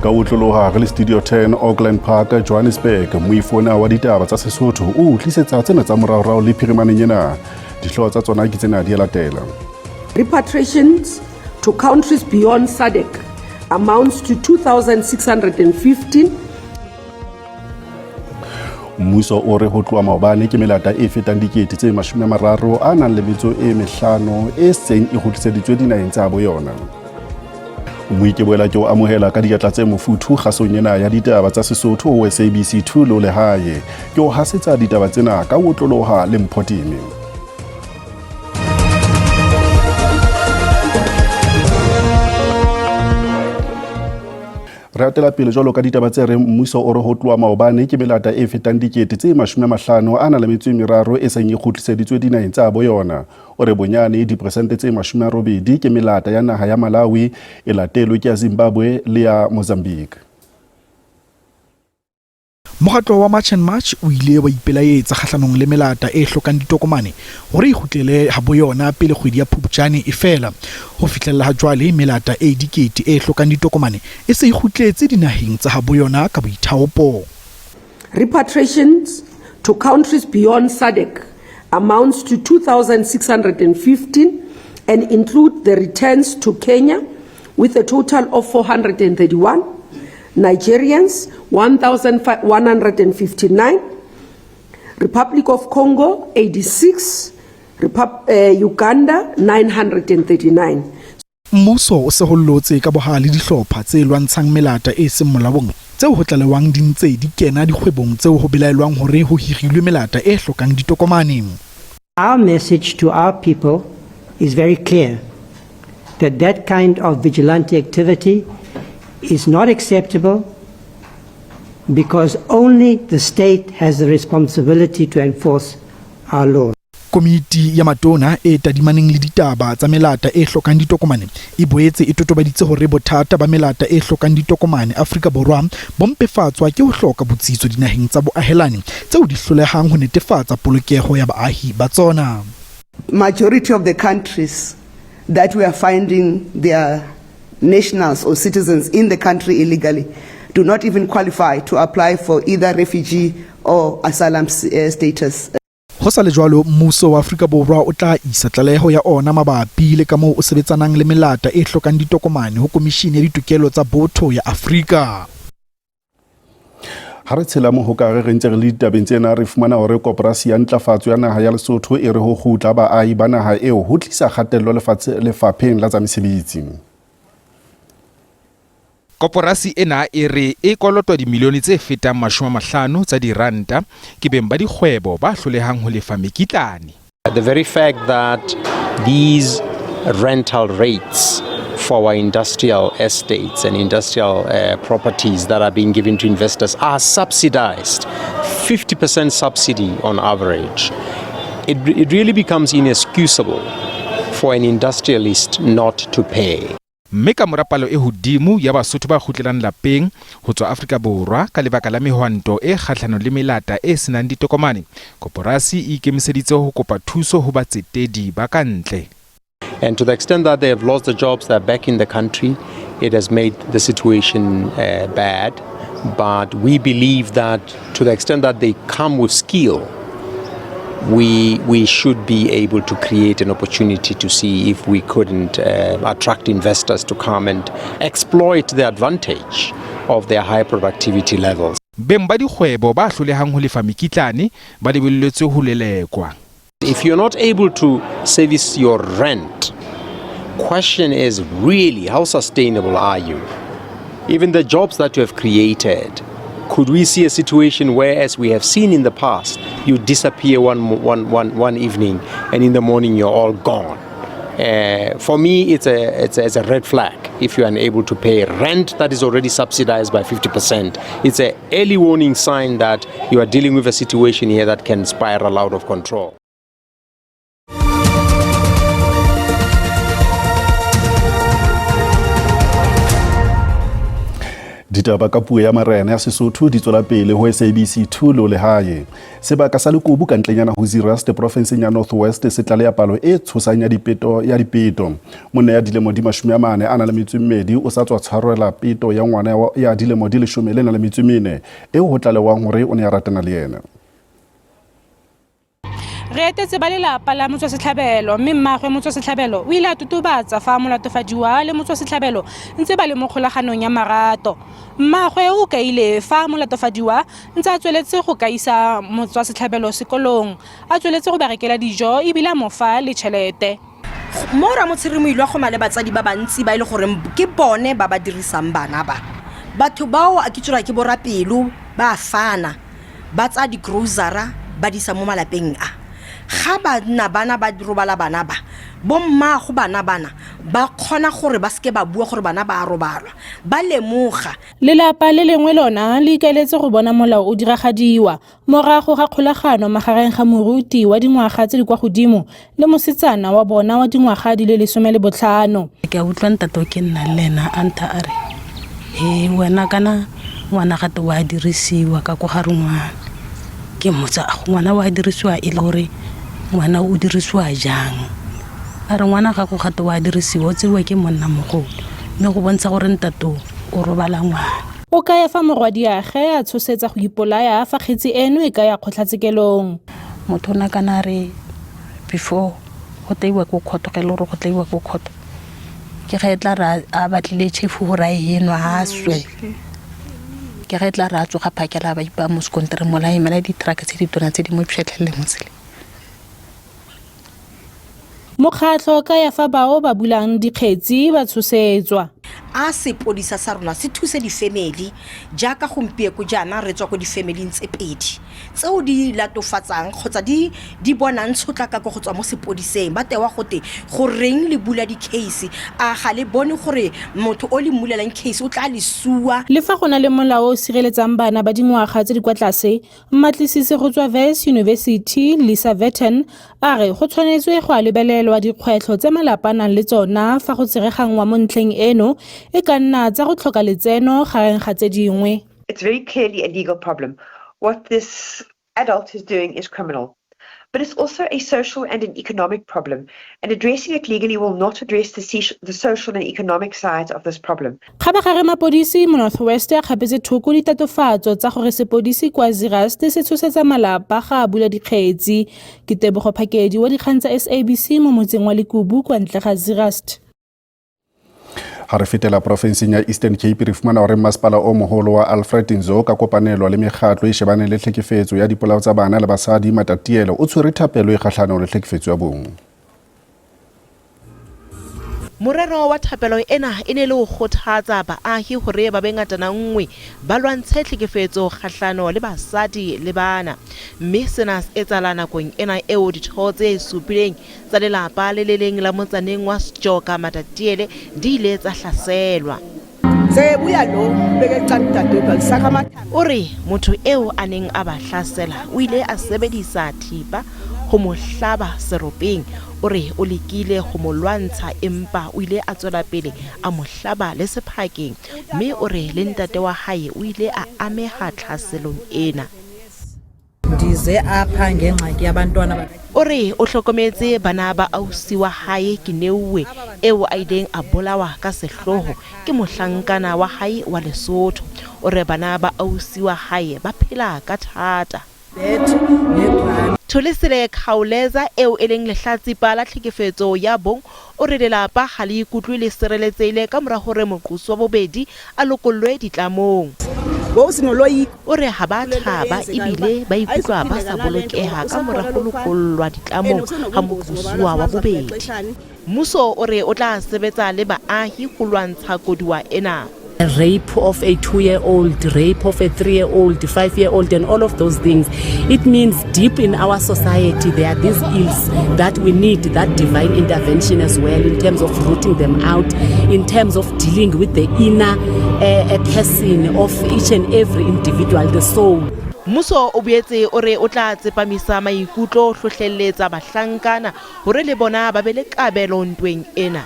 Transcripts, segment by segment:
Ka otloloha re le Studio 10 Auckland Park, Johannesburg. Moifona wa ditaba tsa Sesotho o tlisetsa tsena tsa moraorao le phirimaneng ena. Dihlooho tsa tsona ke tsena di a latela. Repatriations to countries beyond SADC amounts to 2,615. Mmuso o re ho tloha maobane ke melata e fetang 35 000 e seng e kgutliseditswe dinaheng tsa bo yona. Moi ke boela ke o amohela ka diatla tse mofuthu kgasong ena ya ditaba tsa Sesotho ho SABC 2 le lehae. Ke o hasetsa ditaba tsena ka otloloha le Mphotime. Re atela pele jwalo ka ditaba tse reng mmuso o re ho tloha maobane ke melata e fetang 553 e seng e kgutliseditswe dinaheng tsa bo yona. O re bonyane 80% ke melata ya naha ya Malawi, e latelwe ke ya Zimbabwe le ya Mozambique. Mokgatlo wa March and March o ile wa ipelaetsa kgahlanong le melata e hlokang ditokomane hore e kgutlele habo yona pele kgwedi ya Phupjane e fela. Ho fihlella ha jwale, melata e dikete e hlokang ditokomane e se e kgutletse dinaheng tsa habo yona ka boithaopo. Repatriations to countries beyond SADC amounts to 2,615 and include the returns to Kenya with a total of 431, Nigerians 1,159, Republic of Congo 86, Uganda 939. Mmuso o sehollotse ka bohale dihlopha tse lwantshang melata e seng molaong tseo ho tlalewang di ntse di kena dikgwebong tseo ho belaelwang hore ho hirilwe melata e hlokang ditokomane. Our message to our people is very clear that that kind of vigilante activity is not acceptable because only the state has the responsibility to enforce our laws. Komiti ya matona e tadimaneng le ditaba tsa melata e hlokang ditokomane e boetse e totobaditse hore bothata ba melata e hlokang ditokomane Afrika Borwa bo mpefatswa ke ho hloka botsitso dinaheng tsa boahelani tseo di hlolehang ho netefatsa polokeho ya baahi ba tsona. Majority of the countries that we are finding their nationals or citizens in the country illegally do not even qualify to apply for either refugee or asylum status. Ho sa le jwalo, mmuso wa Afrika Borwa o tla isa tlaleho ya ona mabapi le kamoo o sebetsanang le melata e hlokang ditokomane ho Komishini ya Ditokelo tsa Botho ya Afrika. Ha re tshela mohokare re ntse re le ditabeng tsena, re fumana hore koporasi ya ntlafatso ya naha ya Lesotho e re ho kgutla baahi ba naha eo ho tlisa kgatello lefapheng la tsa mesebetsi. Koporasi ena e re e kolotwa dimilione tse fetang 50 tsa diranta ke beng ba dikgwebo ba hlolehang ho lefa mekitlane. The very fact that these rental rates for our industrial estates and industrial properties that are being given to investors are subsidized, 50% subsidy on average, it really becomes inexcusable for an industrialist not to pay. Mme ka mora palo e hodimo ya Basotho ba kgutlelang lapeng ho tswa Afrika Borwa ka lebaka la mehwanto e kgahlanong le melata e senang ditokomane, koporasi e ikemiseditse ho kopa thuso ho batsetedi ba ka ntle. And to the extent that they have lost the jobs, they're back in the country, it has made the situation bad. But we believe that to the extent that they come with skill, we should be able to create an opportunity to see if we couldn't attract investors to come and exploit the advantage of their high productivity levels. Beng ba dikgwebo ba hlolehang ho lefa mekitlane ba lebelletswe ho lelekwa. If you're not able to service your rent, question is really how sustainable are you? Even the jobs that you have created, could we see a situation where, as we have seen in the past, you disappear one evening and in the morning you're all gone? For me, it's a red flag if you're unable to pay rent that is already subsidized by 50%. It's an early warning sign that you are dealing with a situation here that can spiral out of control. Ditaba ka puo ya marena ya Sesotho di tswela pele ho SABC 2 le lehae. Sebaka sa Lekubu ka ntlenyana ho Zeerust profenseng ya North West se tlaleha palo e tshosang ya dipeto ya dipeto. Monna ya dilemo di 40 a na le metso e mmedi o sa tswa tshwarelwa peto ya ngwana ya dilemo di leshome le na le metso e mene eo ho tlalewang hore o ne a ratana le yena. Re etetse ba lelapa la motswasetlhabelo mme mmaagwe motswasetlhabelo o ile a totobatsa fa molatofadiwa le motswasetlhabelo ntse ba le mo kgolaganong ya marato. Mmaagwe o kaile fa molatofadiwa ntse a tsweletse go ka isa motswasetlhabelo sekolong, a tsweletse go ba rekela dijo ebile a mo fa le tšhelete. Mo Ramotshere Moilwa go na le batsadi ba bantsi ba e le goreng ke bone ba ba dirisang bana ba. Batho bao a ke tsora ke borapelo ba fana. Ba tsaya digrousara ba di isa mo malapeng a. Ga banna bana ba robala bana ba, bommaago bana bana ba kgona gore ba seke ba bua gore bana ba a robalwa. Ba lemoga. Lelapa le lengwe lona le ikaeletse go bona molao o diragadiwa morago ga kgolagano magareng ga moruti wa dingwaga tse di kwa godimo le mosetsana wa bona wa dingwaga di le 15. Ke a utlwa ntate o ke nnang le ena a ntha a re, He wena kana ngwana gate wa dirisiwa ka ko gare ngwana. Ke mmotsa a ngwana wa dirisiwa e le gore ngwana o dirisiwa jang? A re ngwana gago gate wa dirisiwa o tseiwa ke monna mogolo mme go bontsha gore ntate o o robala ngwana. O kaya fa morwadiage a tshosetsa go ipolaya fa kgetsi eno e ka ya kgotlatshekelong. Motho o ne kana a re before go tlaiwa ko court ge e le gore go tlaiwa ko court ke ge e tla re a batlile chefu gore a e nwa a swe ke ge e tla re a tsoga phakela ba ipaya mo sekontereng mola a emela di-truck tse ditona tse di mo pšhatlhelele mo tseleng. Mokgatlho ka ya fa bao ba bulang dikgetsi ba tshosetswa. A sepodisa sa rona se thuse difemeli jaaka gompieko jaana re tswa ko difemeling tse pedi tseo di latofatsang kgotsa di di bonang tshotlakako go tswa mo sepodiseng ba tewa gote goreng le bula di-case a ga le bone gore motho o le mmulelang case o tla le sua. Le fa go na le molao o o sireletsang bana ba dingwaga tse di kwa tlase, Mmatlisisi go tswa Wits University, Lisa Vetten, a re go tshwanetswe go a lebelelwa dikgwetlho tse malapa a nang le tsona fa go tsereganngwa mo ntlheng eno e ka nna tsa go tlhoka letseno gareng ga tse dingwe. It's very clearly a legal problem. What this adult is doing is criminal. But it's also a social and an economic problem, and addressing it legally will not address the, the social and economic sides of this problem. Kgabagare mapodisi mo North West a kgapetse thoko ditatofatso tsa gore sepodisi kwa Zeerust se tshosetsa malapa ga a bula dikgetsi. Ke Tebogo Phakedi wa dikgang tsa SABC mo motseng wa Lekubu kwa ntle ga Zeerust. Ha re fetela porofenseng ya Eastern Cape re fumana hore masepala o moholo wa Alfred Nzo ka kopanelo le mekgatlo e shebaneng le tlhekefetso ya dipolao tsa bana le basadi Matatiele o tshwere thapelo e kgahlanong le tlhekefetso ya bong. Morero wa thapelo ena e ne le ho kgothatsa baahi hore ba be ngatana nngwe ba lwantshe tlhekefetso kgahlano le basadi le bana. Mme sena se etsahala nakong ena eo ditho tse supileng tsa lelapa le le leng la motsaneng wa Sjoka Matatiele di ile tsa hlaselwa. O re motho eo a neng a ba hlasela o ile a sebedisa thipa ho mo hlaba seropeng. O re o lekile ho mo lwantsha empa o ile a tswela pele a mo hlaba le sephakeng mme o re le ntate wa hae o ile a ameha tlhaselong ena. Ndize apha ngengxaki yabantwana. O re o hlokometse bana ba ausi wa hae Kineuwe eo a ileng a bolawa ka sehloho ke mohlankana wa hae wa Lesotho. O re bana ba ausi wa hae ba phela ka thata. Tholisile Khawuleza eo e leng lehlatsipa la tlhekefetso ya bong o re lelapa ha le ikutlwe le sireletsehile ka mora hore moqosi wa bobedi a lokollwe ditlamong. O re ha ba thaba ebile ba ikutlwa ba sa bolokeha ka mora ho lokollwa ditlamong ha moqosuwa wa bobedi. Mmuso o re o tla sebetsa le baahi ho lwantsha koduwa ena. Rape of a 2-year-old, rape of a 3-year-old, 5-year-old, and all of those things. It means deep in our society there are these ills that we need that divine intervention as well in terms of rooting them out, in terms of dealing with the inner person of each and every individual, the soul. Mmuso o boetse o re o tla tsepamisa maikutlo ho hlohlelletsa bahlankana hore le bona ba be le kabelo ntweng ena.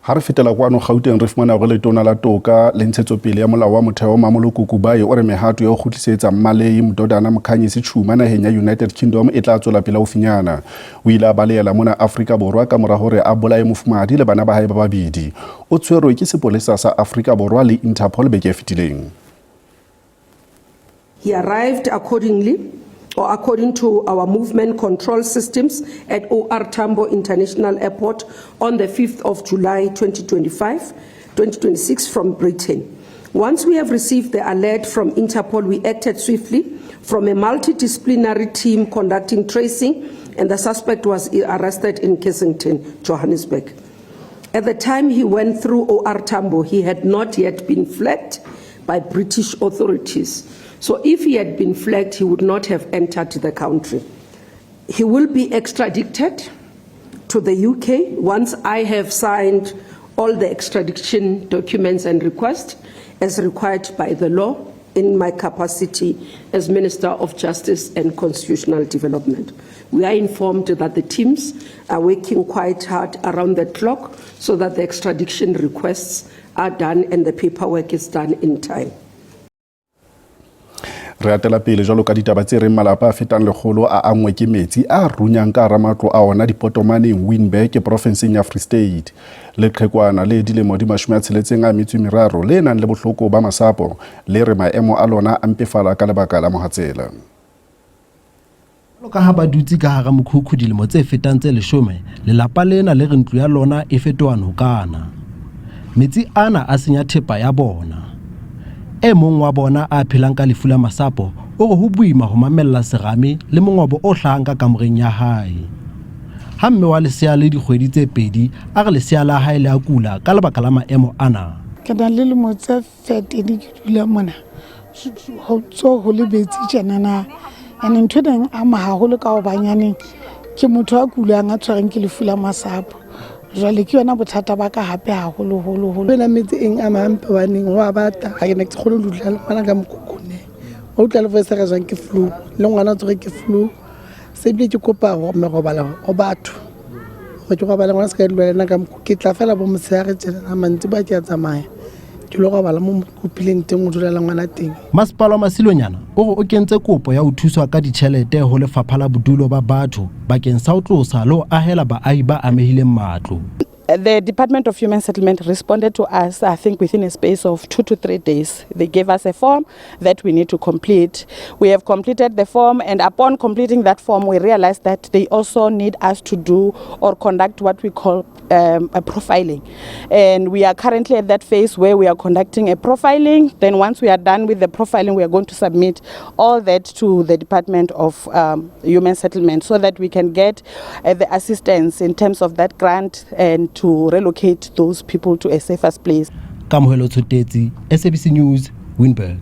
Ha re fetela kwano Gauteng re fumana hore letona la toka le ntshetsopele ya molao wa motheo Mmamoloko Kubayi o re mehato ya ho kgutlisetsa Mmalei Mdodana Mkhanyisi Tshuma naheng ya United Kingdom e tla tswela pele haufinyana. O ile a balehela mona Afrika Borwa ka mora hore a bolaye mofumahadi le bana ba hae ba babedi. O tshwerwe ke sepolesa sa Afrika Borwa le Interpol beke e fetileng. He arrived accordingly or according to our movement control systems at OR Tambo International Airport on the 5th of July 2025, 2026 from Britain. Once we have received the alert from Interpol, we acted swiftly from a multidisciplinary team conducting tracing, and the suspect was arrested in Kensington, Johannesburg. At the time he went through OR Tambo, he had not yet been flagged by British authorities. So if he had been flagged, he would not have entered the country. He will be extradited to the UK once I have signed all the extradition documents and requests as required by the law in my capacity as Minister of Justice and Constitutional Development. We are informed that the teams are working quite hard around the clock so that the extradition requests are done and the paperwork is done in time. Re atela pele jwalo ka ditaba tse reng malapa a fetang lekgolo a angwe ke metsi a runyang ka hara matlo a ona dipotomaneng Winburg porofenseng ya Free State. Leqhekwana le dilemo di 63 le nang le bohloko ba masapo le re maemo a lona a mpefala ka lebaka la mohatsela. Jwalo ka ha ba dutse ka hara mokhukhu dilemo tse fetang tse leshome, lelapa lena le re ntlo ya lona e fetoha nokana. Metsi ana a senya thepa ya bona. E mong wa bona a phelang ka lefu la masapo o re ho boima ho mamella serame le mongobo o hlahang ka kamoreng ya hae. Ha mme wa lesea le dikgwedi tse pedi a re lesea la hae le a kula ka lebaka la maemo ana. Ke na le lemo tse 13 ke dula mona, ho tso ho le betsi tjenana. Ene ntho e neng ama haholo ka hobanyaneng ke motho a kulang a tshwereng ke lefu la masapo. Jwale ke yona bothata ba ka hape haholo holo holo. Ena metsi eng ama hampe hobaneng ho a bata, ha ke ne ke kgone ho dula le ngwana ka mokhukhung. Wa utlwa le voice re jwang ke flu, le ngwana o tshwerwe ke flu. Se ebile ke kopa merobalo ho batho hore ke robale ngwana se ka dula le nna ka mokhukhung. Ke tla fela bo motshehare tjenana, mantsiboya ke a tsamaya ke lo robala mo kopileng teng ho dula le ngwana teng. Masepala wa Masilonyana o re o kentse kopo ya ho thuswa ka ditjhelete ho Lefapha la Bodulo ba Batho bakeng sa ho tlosa le ho ahela baahi ba amehileng matlo. The Department of Human Settlement responded to us, I think, within a space of 2 to 3 days. They gave us a form that we need to complete. We have completed the form, and upon completing that form, we realized that they also need us to do or conduct what we call a profiling. And we are currently at that phase where we are conducting a profiling. Then once we are done with the profiling, we are going to submit all that to the Department of Human Settlement so that we can get the assistance in terms of that grant and to relocate those people to a safer place. Kamohelo Tshotetsi, SABC News, Winburg.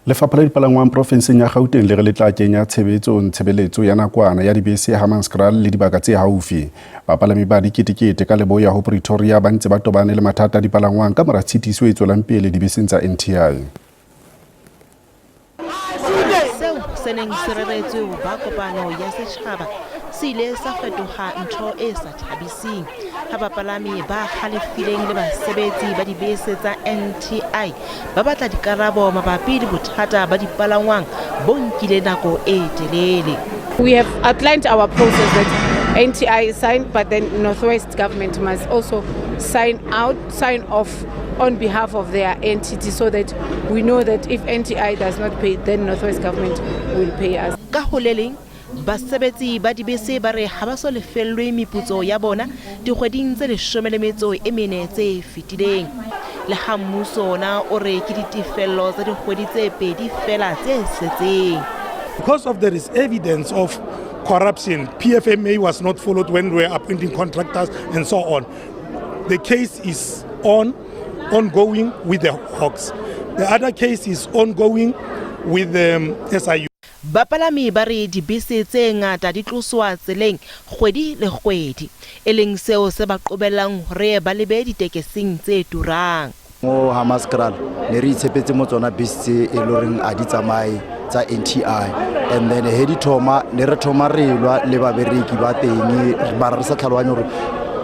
Lefapha la dipalangwang porofenseng ya Gauteng le re le tla kenya tshebetsong tshebeletso ya nakwana ya dibese Hammanskraal le dibaka tse haufi. Bapalami ba diketekete ka leboya ho Pretoria ba ntse ba tobane le mathata a dipalangwang ka mora tshitiso e tswelang pele dibeseng tsa NTI. Seo se neng se reretswe ho ba kopano ya setjhaba se ile sa fetoha ntho e sa thabiseng ha bapalami ba halefileng le basebetsi ba dibese tsa NTI ba batla dikarabo mabapi le bothata ba dipalangwang bo nkile nako e telele. We have outlined our process that NTI is signed, but then Northwest government must also sign off on behalf of their entity so that we know that if NTI does not pay, then Northwest government will pay us. Ka ho le leng, basebetsi ba dibese ba re ha ba so lefellwe meputso ya bona dikgweding tse 14 tse fetileng. Le ha mmuso ona o re ke ditefello tsa dikgwedi tse pedi fela tse setseng. Because of there is evidence of corruption, PFMA was not followed when we were appointing contractors and so on. The case is ongoing with the Hawks. The other case is ongoing with the SIU. Bapalami ba re dibese tse ngata di tloswa tseleng kgwedi le kgwedi, e leng seo se ba qobellang hore ba lebe ditekesing tse turang. Mo Hammanskraal ne re itshepetse mo tsona bese tse e le horeng a di tsamaye tsa NTI, and then he di thoma ne re thoma re lwa le babereki ba teng, mara re sa tlhaloganye hore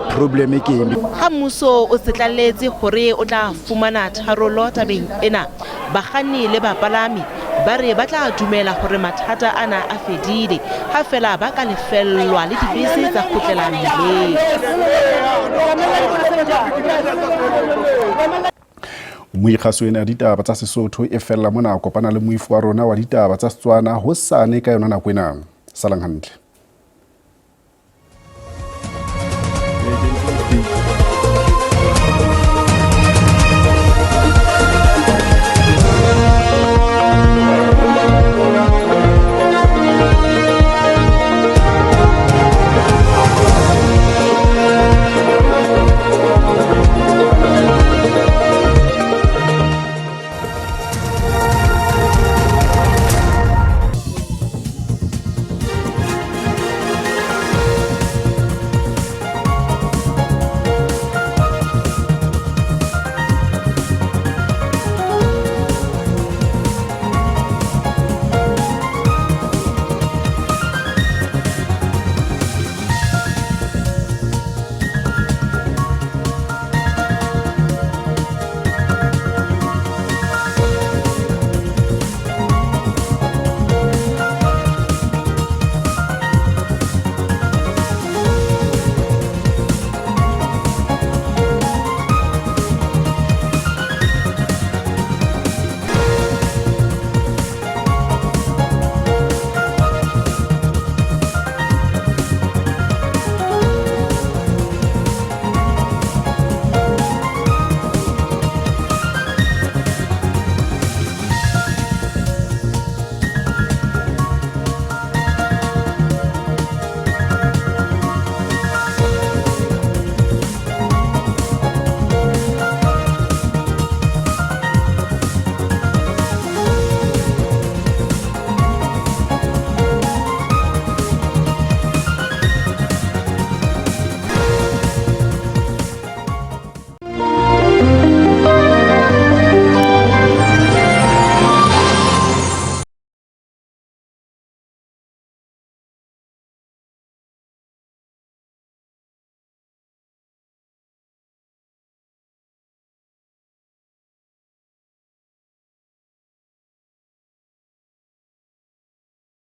Problem ke eng? Ha mmuso o tsetlalletse hore o tla fumana tharollo tabeng ena, bakganni le bapalami ba re ba tla dumela hore mathata ana a fedile ha feela ba ka lefellwa le dibese tsa kgutlela mmileng. Moikgaso ena ya ditaba tsa Sesotho e fella mona. Kopana le moifo wa rona wa ditaba tsa Setswana hosane ka yona nako ena. Salang hantle.